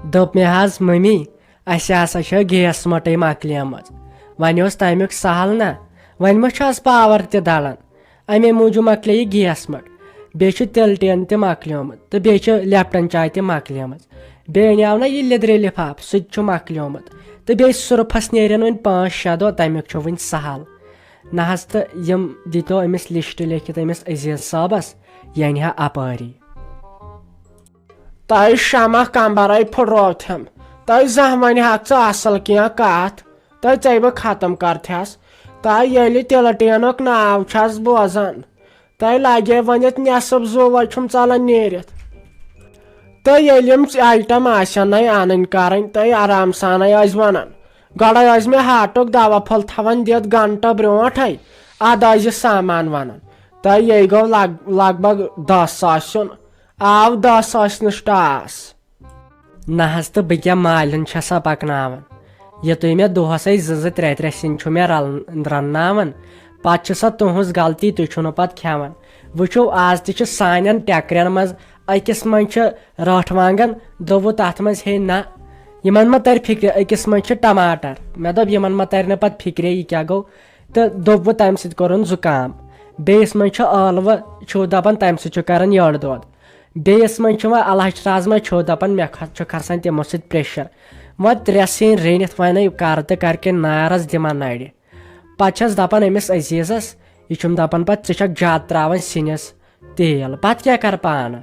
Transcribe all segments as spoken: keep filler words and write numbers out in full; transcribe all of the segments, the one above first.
دوٚپ مےٚ حظ، مٔمی، اَسہِ ہسا چھِ گیس مٔٹٕے مۄکلیمٕژ۔ وۄنۍ اوس تَمیُک سہل نہ، وۄنۍ ما چھُ آز پاور تہِ دَلان؟ اَمے موٗجوٗب مۄکلے یہِ گیس مٔٹ۔ بیٚیہِ چھُ تِلہٕ ٹیٖن تہِ مۄکلیومُت تہٕ بیٚیہِ چھِ لیپٹن چاے تہِ مۄکلیمٕژ۔ بیٚیہِ اَنیو نہ یہِ لیٚدرِ لِفاف، سُہ تہِ چھُ مۄکلیومُت۔ تہٕ بیٚیہِ سرفس نیرن وۄنۍ پانٛژھ شےٚ دۄہ، تَمیُک چھُ وۄنۍ سہل۔ نہ حظ، تہٕ یِم دیٖتو أمِس لسٹ لیکھِتھ أمِس عزیز صٲبس، یہِ اَنہِ ہا اپٲری۔ تۄہہِ شمع کمبرے پھُٹروتھم۔ تۄہہِ زانٛہہ ونہِ ہاکھ ژٕ اصل کینٛہہ کتھ؟ تۄہہِ ژےٚ بہٕ ختم کرتھس۔ تۄہہِ ییٚلہِ تِلہٕ ٹینُک ناو چھس بوزان، تۄہہِ لگے ؤنِتھ نٮ۪صٕف زُو وۄنۍ چھُم ژلان نیٖرِتھ۔ تہٕ ییٚلہِ یِم آیٹم آسن نَے انٕنۍ کرٕنۍ، تۄہہِ آرام سانے ٲسۍ ونان۔ گۄڈے ٲسۍ مےٚ ہارٹُک دوا پھوٚل تھاوان دِتھ گنٹہٕ برونٹھے، ادٕ ٲسۍ یہِ سامان ونان۔ تۄہہِ یے گوٚو لگ، لگ بگ دہ ساس سیُن۔ آو دہ ساس نِش ٹاس۔ نہ حظ، تہٕ بہٕ کیٛاہ مالِن چھَسا پَکناوان؟ یہِ تُہۍ مےٚ دۄہَسَے زٕ زٕ ترٛےٚ ترٛےٚ سِنۍ چھُو مےٚ رَل-، رَنناوان، پَتہٕ چھِ سۄ تُہٕنٛز غلطی، تُہۍ چھُو نہٕ پَتہٕ کھٮ۪وان۔ وٕچھِو، آز تہِ چھِ سانٮ۪ن ٹٮ۪کرٮ۪ن منٛز، أکِس منٛز چھِ رٲٹھ وانٛگَن، دوٚپوُ تَتھ منٛز ہے نہ، یِمَن ما تَرِ فِکرِ، أکِس منٛز چھِ ٹماٹر۔ مےٚ دوٚپ، یِمَن ما تَرِ نہٕ پَتہٕ فِکرِ، یہِ کیٛاہ گوٚو؟ تہٕ دوٚپوُ، تَمہِ سۭتۍ کوٚرُن زُکام۔ بیٚیِس منٛز چھُ ٲلوٕ، چھُو دَپان، تَمہِ سۭتۍ چھُ کَران یٔڈ دود۔ بیٚیِس منٛز چھُ وۄنۍ الہٕ ہَچہِ رازما چھُ دَپان، مےٚ کھۄ-، چھُ کھسان تِمو سۭتۍ پریشر۔ وۄنۍ ترٛےٚ سِنۍ رٔنِتھ وۄنۍ کَرٕ تہٕ کَرٕ کِنۍ نارَس دِمہٕ نَرِ۔ پَتہٕ چھَس دَپان أمِس عزیزَس، یہِ چھُم دَپان پَتہٕ، ژٕ چھَکھ زیادٕ ترٛاوان سِنِس تیل، پَتہٕ کیٛاہ کَرٕ پانہٕ؟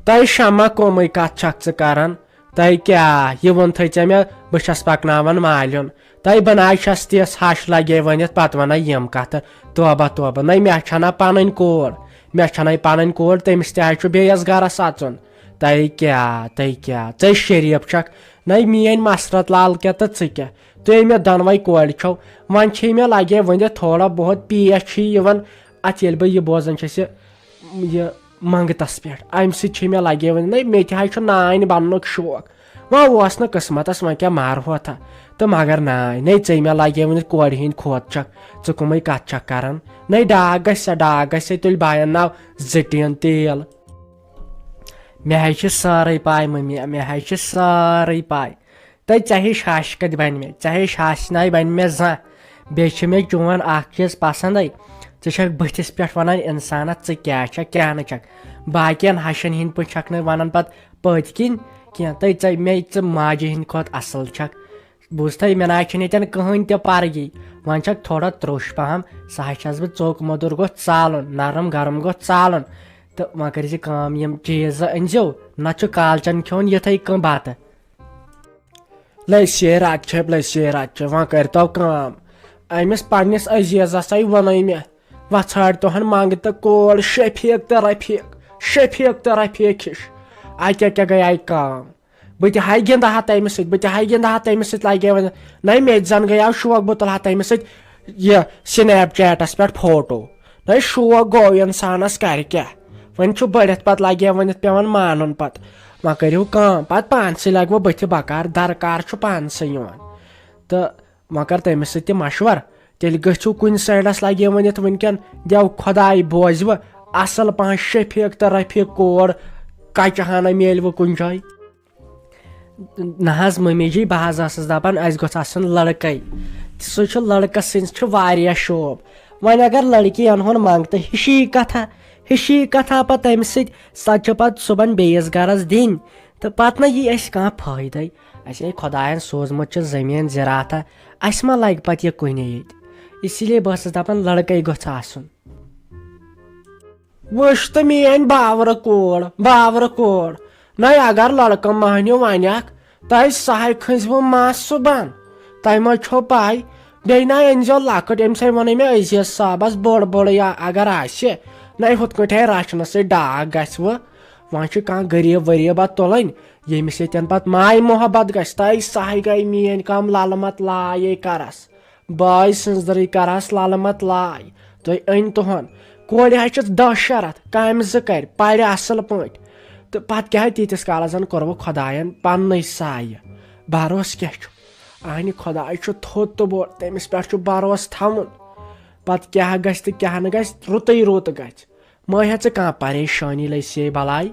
تۄہہِ شمع کۄمٕے کَتھ چھَکھ ژٕ کَران؟ تۄہہِ کیٛاہ؟ یہِ ووٚن تھٲے ژےٚ مےٚ، بہٕ چھَس پَکناوان مالیُن۔ تۄہہِ بَناے چھَس تِژھ ہَش لَگے ؤنِتھ، پَتہٕ وَنَے یِم کَتھٕ۔ توبہ، توبہ، نَے مےٚ چھَنہ پَنٕنۍ کوٗر، مےٚ چھَنَے پَنٕنۍ کوٗر، تٔمِس تہِ حظ چھُ بیٚیِس گَرَس اَژُن۔ تۄہہِ کیٛاہ، تۄہہِ کیٛاہ؟ ژٕے شریٖف چھَکھ، نَے میٛٲنۍ مسرت لال کیٛاہ تہٕ ژٕ کیٛاہ؟ تُہۍ مےٚ دۄنوَے کورِ چھَو، وۄنۍ چھے مےٚ لَگے ؤنِتھ تھوڑا بہت پیش ہی یِوان اَتھ، ییٚلہِ بہٕ یہِ بوزان چھَس یہِ، یہِ منٛگتَس پٮ۪ٹھ۔ اَمہِ سۭتۍ چھِ مےٚ لَگے وۄنۍ، نَے مےٚ تہِ حظ چھُ نانۍ بَننُک شوق۔ وۄنۍ اوس نہٕ قٕسمَتَس، وۄنۍ کیٛاہ مارہوتھا۔ تہٕ مگر نانۍ، نَے ژے مےٚ لَگے وۄنۍ کورِ ہِنٛدۍ کھوت چھَکھ، ژٕ کٕمٕے کَتھ چھَکھ کَران؟ نَے ڈاکھ گژھِ سا، ڈاکھ گژھِ سا، تُلۍ بایَن ناو زٕ ٹیٖن تیل۔ مےٚ حظ چھِ سٲرٕے پاے مٔمی، مےٚ حظ چھِ سٲرٕے پاے۔ تہٕ ژےٚ ہِش ہَش کَتہِ بَنہِ مےٚ؟ ژےٚ ہِش ہَش نَے بَنہِ مےٚ زانٛہہ۔ بیٚیہِ چھِ مےٚ چون اَکھ چیٖز پَسنٛدٕے، ژٕ چھَکھ بٕتھِس پٮ۪ٹھ وَنان اِنسانَس ژٕ کیٛاہ چھَکھ، کیٛاہ نہٕ چھَکھ۔ باقیَن ہَشَن ہِنٛدۍ پٲٹھۍ چھَکھ نہٕ وَنان پَتہٕ پٔتۍ کِنۍ کینٛہہ۔ تہٕ ژےٚ مے ژٕ ماجہِ ہِنٛدۍ کھۄتہٕ اَصٕل چھَکھ۔ بوٗزتھَے، مےٚ نہ حظ چھِنہٕ ییٚتٮ۪ن کٕہٕنۍ تہِ پَرگی۔ وۄنۍ چھَکھ تھوڑا ترٛوٚش پَہَم، سُہ حظ چھَس بہٕ ژوٚک مۄدُر گوٚژھ ژالُن، نرم گرم گوٚژھ ژالُن۔ تہٕ وۄنۍ کٔرۍ زِ کٲم، یِم چیٖز زٕ أنۍ زیو، نَتہٕ چھُ کالچَن کھیوٚن یِتھَے کٔنۍ بَتہٕ۔ لٔسۍ ہے رَچھِ، لٔسۍ ہے رَچھِ، وۄنۍ کٔرۍتو کٲم۔ أمِس پنٛنِس عزیزَسَے ووٚنُے مےٚ، وۄنۍ ژھانٛڈ تُہَن منٛگہٕ تہٕ کول شفیق تہٕ رفیق، شفیق تہٕ رفیق ہِش۔ اَتہِ کیٛاہ گٔیے کٲم؟ بہٕ تہِ ہاے گِنٛدٕ ہا تٔمِس سۭتۍ، بہٕ تہِ ہاے گِنٛدٕ ہا تٔمِس سۭتۍ، لَگے وۄنۍ۔ نَے مےٚ تہِ زَن گٔیو شوق، بہٕ تُلہٕ ہا تٔمِس سۭتۍ یہِ سنیپ چیٹَس پٮ۪ٹھ فوٹو۔ نَے شوق گوٚو اِنسانَس، کَرِ کیٛاہ؟ وۄنۍ چھُ بٔڑِتھ، پَتہٕ لَگے وۄنۍ یَتھ پٮ۪وان مانُن پَتہٕ۔ وۄنۍ کٔرِو کٲم، پَتہٕ پانسٕے لَگہٕ بہٕ بٕتھِ بَکار، درکار چھُ پانسٕے یِوان۔ تہٕ وۄنۍ کَر تٔمِس سۭتۍ تہِ مَشوَر۔ تیٚلہِ گٔژھِو کُنہِ سایڈَس لَگے ؤنِتھ وٕنکٮ۪ن، دٮ۪و خۄداے بوزِ وۄنۍ، اَصٕل پَہَن شفیق تہٕ رفیق کور کَچہِ ہانہ میلہِ وۄنۍ کُنہِ جایہِ۔ نہ حظ مٔمی جی، بہٕ حظ ٲسٕس دَپان اَسہِ گوٚژھ آسُن لٔڑکَے۔ سُہ چھُ، لٔڑکَس سٕنٛز چھِ واریاہ شوب۔ وۄنۍ اگر لٔڑکی اَنہون منٛگتہٕ، ہِشی کَتھا، ہِشی کَتھا پَتہٕ تَمہِ سۭتۍ، سۄ چھِ پَتہٕ صُبحن بیٚیِس گَرَس دِنۍ۔ تہٕ پَتہٕ نہ یی اَسہِ کانٛہہ فٲیدَے۔ اَسہِ ہے خۄدایَن سوٗزمُت چھُ زٔمیٖن زِراعتہ، اَسہِ ما لَگہِ پَتہٕ یہِ کُنہِ ییٚتہِ؟ اسی لیے بہٕ ٲسٕس دَپان لٔڑکَے گوٚژھ آسُن۔ وٕچھ تہٕ میٛٲنۍ باورٕ کور، باورٕ کور۔ نَے اگر لٔڑکہٕ مۄہنیو وَنٮ۪کھ، تۄہہِ سَہَے کھٔنٛزوٕ مَس صُبحن۔ تۄہہِ ما چھو پَے؟ بیٚیہِ نَے أنۍزیو لۄکٕٹ، أمۍ سَے ووٚنُے مےٚ عزیز صٲبَس بٔڑ بٔڑ یا اگر آسہِ۔ نَے ہُتھ کٲٹھۍ ہے رَچھنہٕ سۭتۍ ڈاکھ گژھِ وٕ۔ وۄنۍ چھُ کانٛہہ غریٖب ؤریٖبا تُلٕنۍ، ییٚمِس ییٚتٮ۪ن پَتہٕ ماے محبت گژھِ۔ تۄہہِ سَہَے گٔے میٛٲنۍ کٲم لَلہٕ مَت لایے کَرَس۔ بٲے سٕنٛزرٕے کَرَس لَلہٕ مَت لاے۔ تُہۍ أنۍ تُہُنٛد۔ کورِ حظ چھِ دَہ شرط، کامہِ زٕ کَرِ، پَرِ اَصٕل پٲٹھۍ۔ تہٕ پَتہٕ کیٛاہ تیٖتِس کالَس زَن کوٚروٕ خۄدایَن پَننُے سایہِ۔ بَروسہٕ کیٛاہ چھُ؟ اَہنہِ خۄداے چھُ تھوٚد تہٕ بوٚڑ، تٔمِس پٮ۪ٹھ چھُ بَروسہٕ تھاوُن۔ پَتہٕ کیٛاہ گژھِ تہٕ کیٛاہ نہٕ گژھِ، رُتُے رُت گژھِ۔ مہ ہےٚ ژٕ کانٛہہ پریشٲنی، لٔسۍ ہے بَلاے۔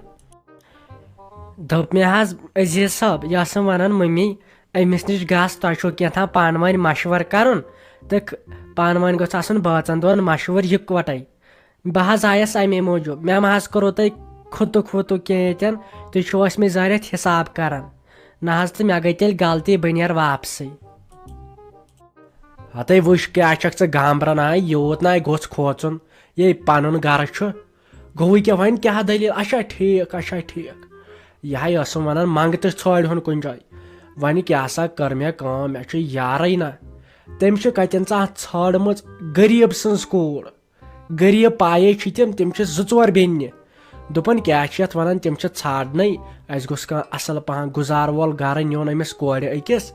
دوٚپ مےٚ حظ، عزیز صٲب، یہِ ٲسٕم وَنان مٔمی، أمِس نِش گژھ، تۄہہِ چھُو کینٛہہ تام پانہٕ ؤنۍ مَشوَرٕ کَرُن، تہٕ پانہٕ ؤنۍ گوٚژھ آسُن بٲژَن دۄن مَشوَرٕ یِکوَٹَے۔ بہٕ حظ آیَس اَمے موٗجوٗب، مےٚ ما حظ کوٚروٕ تۄہہِ کھُتہٕ کھُتہٕ کینٛہہ ییٚتٮ۪ن، تُہۍ چھِو ٲسۍ مٕتۍ زٲرِتھ حِساب کَران۔ نہ حظ، تہٕ مےٚ گٔے تیٚلہِ غلطی، بہٕ نیرٕ واپسٕے۔ ہتے وٕچھ، کیٛاہ چھکھ ژٕ گامبرن آے، یوٗت ناے گوٚژھ کھوژُن، یے پنُن گرٕ چھُ۔ گوٚوٕے کیٛاہ وۄنۍ، کیٛاہ دٔلیٖل؟ اچھا ٹھیٖک، اچھا ٹھیٖک۔ یہِ ہاے ٲسٕم ونان، منٛگہٕ تہٕ ژھٲنٛڈۍ ہُن کُنہِ جایہِ۔ وۄنۍ کیٛاہ سا کٔر مےٚ کٲم، مےٚ چھُ یارٕے نہ۔ تٔمۍ چھِ کتٮ۪ن ژٕ اتھ ژھٲنٛڈمٕژ، غریٖب سٕنٛز کوٗر۔ غریٖب پایے چھِ تِم، تِم چھِ زٕ ژور بیٚنہِ۔ دوٚپُن، کیٛاہ چھِ یَتھ وَنان، تِم چھِ ژھانٛڈنَے، اَسہِ گوٚژھ کانٛہہ اَصٕل پَہَن گُزار وول گَرٕ نیُن أمِس کورِ أکِس،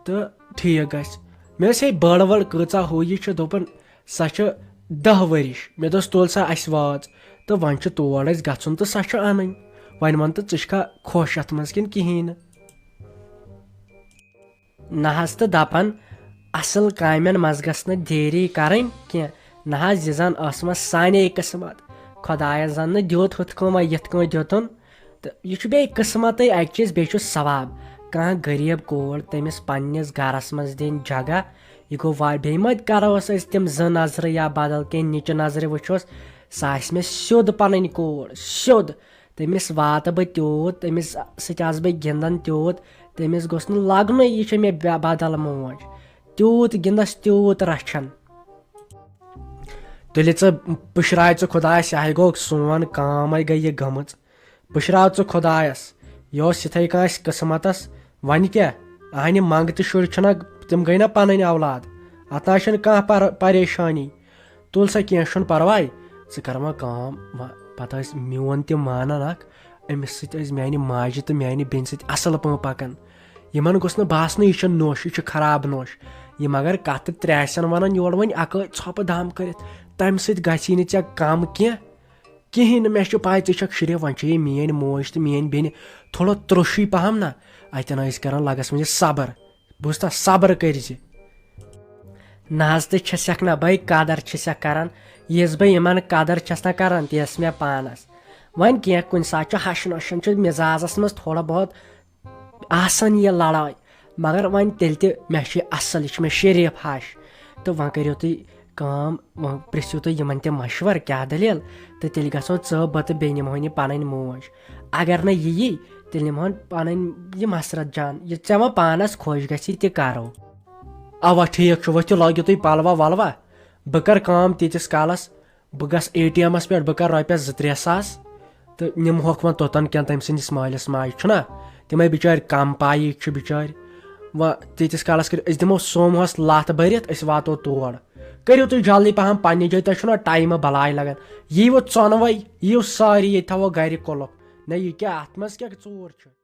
تہٕ ٹھیٖک گژھِ۔ مےٚ ٲس ہے بٔڑ ؤڑ کۭژاہ ہُہ یہِ چھِ، دوٚپُن، سۄ چھِ دَہ ؤرِش۔ مےٚ دوٚپُس، تُل سا، اَسہِ وٲژ، تہٕ وۄنۍ چھُ تور اَسہِ گژھُن تہٕ سۄ چھِ اَنٕنۍ۔ وۄنۍ وَن تہٕ، ژٕ چھِکھا خۄش اَتھ منٛز کِنہٕ کِہیٖنۍ نہٕ؟ نہ حظ، تہٕ دَپان، اَصٕل کامٮ۪ن منٛز گژھِ نہٕ دیری کَرٕنۍ کینٛہہ۔ نہ حظ، یہِ زَن ٲسمَس سانے قٕسمت، خۄدایَن زَن نہٕ دیُت ہُتھ کٔنۍ وۄنۍ یِتھ کٔنۍ دیُتُن۔ تہٕ یہِ چھُ بیٚیہِ قٕسمَتٕے اَکہِ چیٖز، بیٚیہِ چھُ ثواب۔ کانٛہہ غریٖب کوٗر تٔمِس پنٛنِس گَرَس منٛز دِنۍ جگہ، یہِ گوٚو وا-، بیٚیہِ مہ کَروس أسۍ تِم زٕ نظرٕ یا بدل کینٛہہ نِچہِ نظرِ وٕچھوس، سۄ آسہِ مےٚ سیوٚد پَنٕنۍ کوٗر، سیوٚد۔ تٔمِس واتہٕ بہٕ تیوٗت، تٔمِس سۭتۍ آسہٕ بہٕ گِنٛدان تیوٗت، تٔمِس گوٚژھ نہٕ لگنُے یہِ چھےٚ مےٚ بے-، بدل موج۔ تیوٗت گِنٛدس، تیوٗت رچھن۔ تیٚلہِ ژٕ پُشراے ژٕ خۄدایس، یہِ ہاے گوٚو سون کامے گٔے یہِ گٔمٕژ۔ پُشراو ژٕ خۄدایس، یہِ اوس یِتھے کٔنۍ اسہِ قٕسمتس۔ وۄنۍ کیٛاہ؟ اہنہِ منٛگتہٕ شُرۍ چھِنہ، تِم گٔے نہ پنٕنۍ اولاد۔ اتھ نہ چھنہٕ کانٛہہ پر-، پریشٲنی۔ تُل سا، کینٛہہ چھُنہٕ پرواے، ژٕ کر وۄنۍ کٲم، وۄنۍ پتہٕ ٲسۍ میون تہِ مانان اکھ، أمِس سۭتۍ ٲسۍ میانہِ ماجہِ تہٕ میانہِ بیٚنہِ سۭتۍ اصل پٲٹھۍ پکان۔ یِمن گوٚژھ نہٕ باسنُے یہِ چھےٚ نوٚش، یہِ چھِ خراب نوٚش۔ یِم اگر کتھ ترٛےٚ آسن ونان یورٕ وۄنۍ اکٲے ژھۄپہٕ دم کٔرِتھ، تمہِ سۭتۍ گژھی نہٕ ژےٚ کم کینٛہہ۔ کِہیٖنۍ نہٕ، مےٚ چھِ پاے ژٕ چھکھ شریف، وۄنۍ چھےٚ یہِ میٲنۍ موج تہٕ میٲنۍ بیٚنہِ تھوڑا ترٛوٚشُے پہم نہ، اتٮ۪ن ٲسۍ کران لگس منٛز یہِ صبر۔ بوٗزتھا، صبر کٔرۍ زِ۔ نہ حظ، تہٕ چھسکھ نہ بے قدر چھسکھ کران، یِژھ بہٕ یِمن قدر چھس نہ کران، تِژھ مےٚ پانس۔ وۄنۍ کینٛہہ، کُنہِ ساتہٕ چھُ ہشہِ نۄشن چھُ مزازس منٛز تھوڑا بہت آسان یہِ لڑٲے، مگر وۄنۍ تیٚلہِ تہِ مےٚ چھُ یہِ اصل، یہِ چھُ مےٚ شریف ہش۔ تہٕ وۄنۍ کٔرِو تُہۍ کٲم، وۄنۍ پرٛژھِو تُہۍ یِمن تہِ مشور کیٛاہ دٔلیٖل، تہٕ تیٚلہِ گژھو ژٕ بہٕ تہٕ بیٚیہِ نِمہون یہِ پنٕنۍ موج۔ اگر نہٕ یہِ یی، تیٚلہِ نِمہون پنٕنۍ یہِ مسرت جان، یہِ ژےٚ وۄنۍ پانس خۄش گژھی تہِ کرو۔ اوا ٹھیٖک چھُ، ؤتھِو لٲگِو تُہۍ پلوا ولوا، بہٕ کرٕ کٲم تیٖتِس کالس، بہٕ گژھٕ اے ٹی ایمس پٮ۪ٹھ، بہٕ کرٕ رۄپیس زٕ ترٛےٚ ساس تہٕ نِمہوکھ وۄنۍ توٚتن کینٛہہ تٔمۍ سٕنٛدِس مٲلِس ماجہِ چھُنہ، تِمے بِچٲرۍ کم پایی چھِ بِچٲرۍ۔ وۄنۍ تیٖتِس کالس کٔرِو، أسۍ دِمو سوموہس لتھ بٔرِتھ، أسۍ واتو تور۔ کٔرِو تُہۍ جلدی پہم پننہِ جایہِ، تۄہہِ چھُنہ ٹایمہٕ بلاے لگان۔ ییٖوٕ ژۄنوَے، یِیِو سٲری، ییٚتہِ تھاوو گرِ قُلف۔ نہ، یہِ کیٛاہ، اتھ منٛز کیٛاہ ژوٗر چھِ؟